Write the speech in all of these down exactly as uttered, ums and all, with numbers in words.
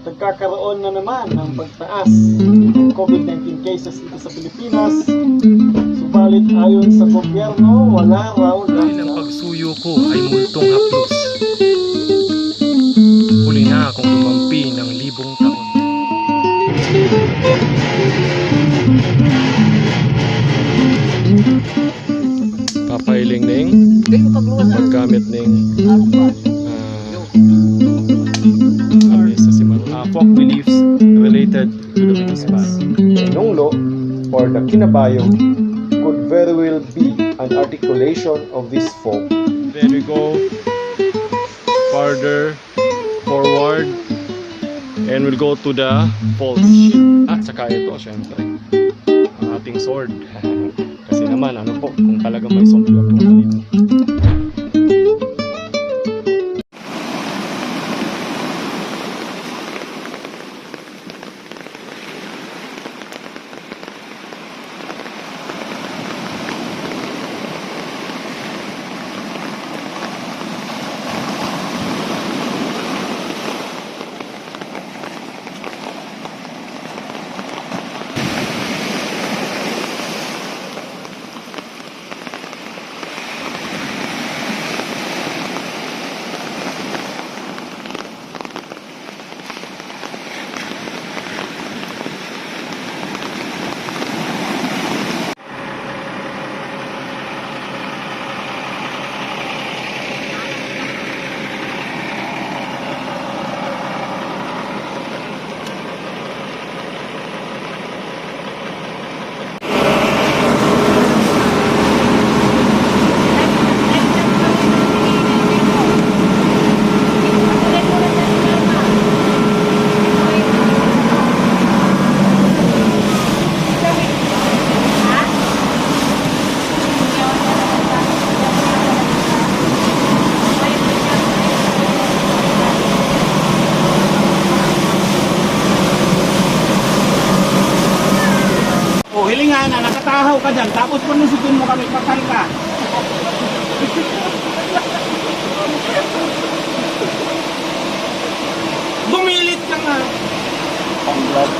Nagkakaroon na naman ng pagtaas ng COVID nineteen cases dito sa Pilipinas. Subalit ayon sa gobyerno, wala raw na. Dahil ang pagsuyo ko ay multong haplos. Huli na akong lumampi ng libong taon. Papailing ning paggamit ning, ah, lamesa si Mar-, ah, folk beliefs related to the Venus Fly. Nunglo or the Kinabayo could very well be an articulation of this folk. There we go. Farther forward. And we'll go to the falls. At saka ito, syempre, ang ating sword. Kasi naman, ano po, kung talagang may zombie apocalypse. O, hilinga na, nakatahaw ka dyan, tapos panusugon mo kami, patay ka. Gumilit ka nga. Pang-vlog.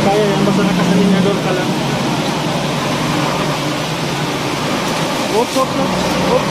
Kaya yan, basta nakasalingkador ka lang. Oops, oops, oops, oops.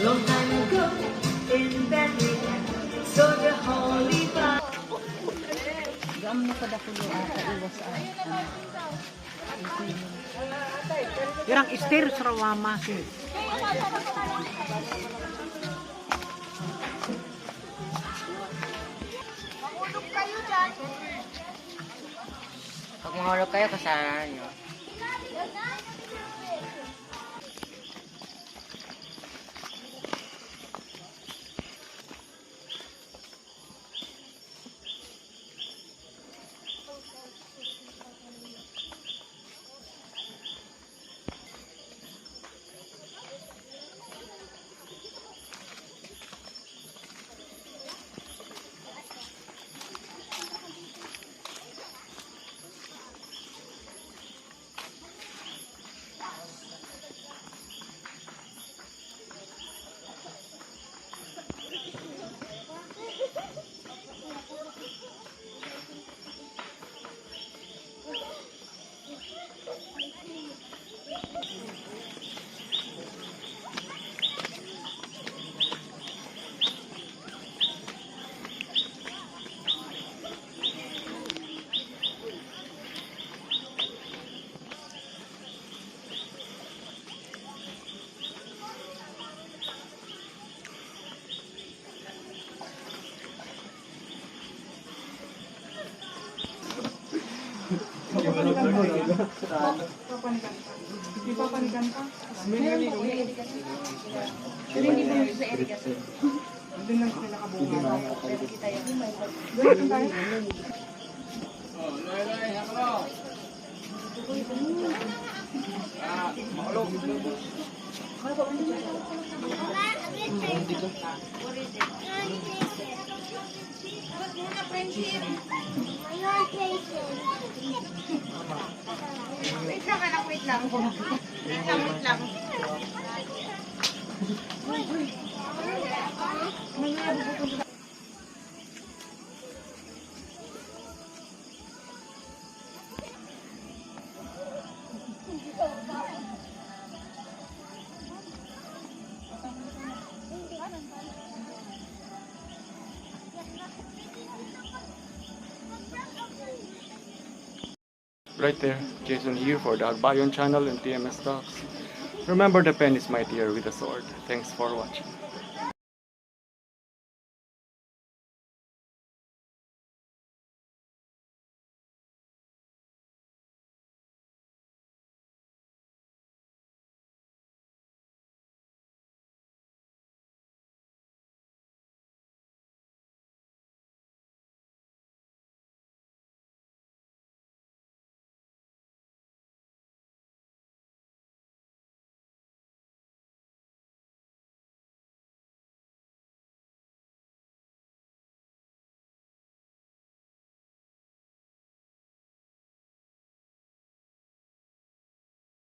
Long time ago in Bethlehem, so the Holy Father. Gam mo kada kulo ata iwas, ah. Irang Esther Sarawama, si. Pag mahulog kayo, kasalanan nyo. Papanikan pa. Di papanikan pa. Meron pa, kuya, irigasyon. Pero hindi mo sa irigasyon. Doon lang sila kabunga. Pero kita yun. Doon lang tayo. Wait lang, anak, wait lang. Wait lang, wait lang. Right there, Jason here for the Agbayon channel and T M S Talks. Remember, the pen is mightier with the sword. Thanks for watching.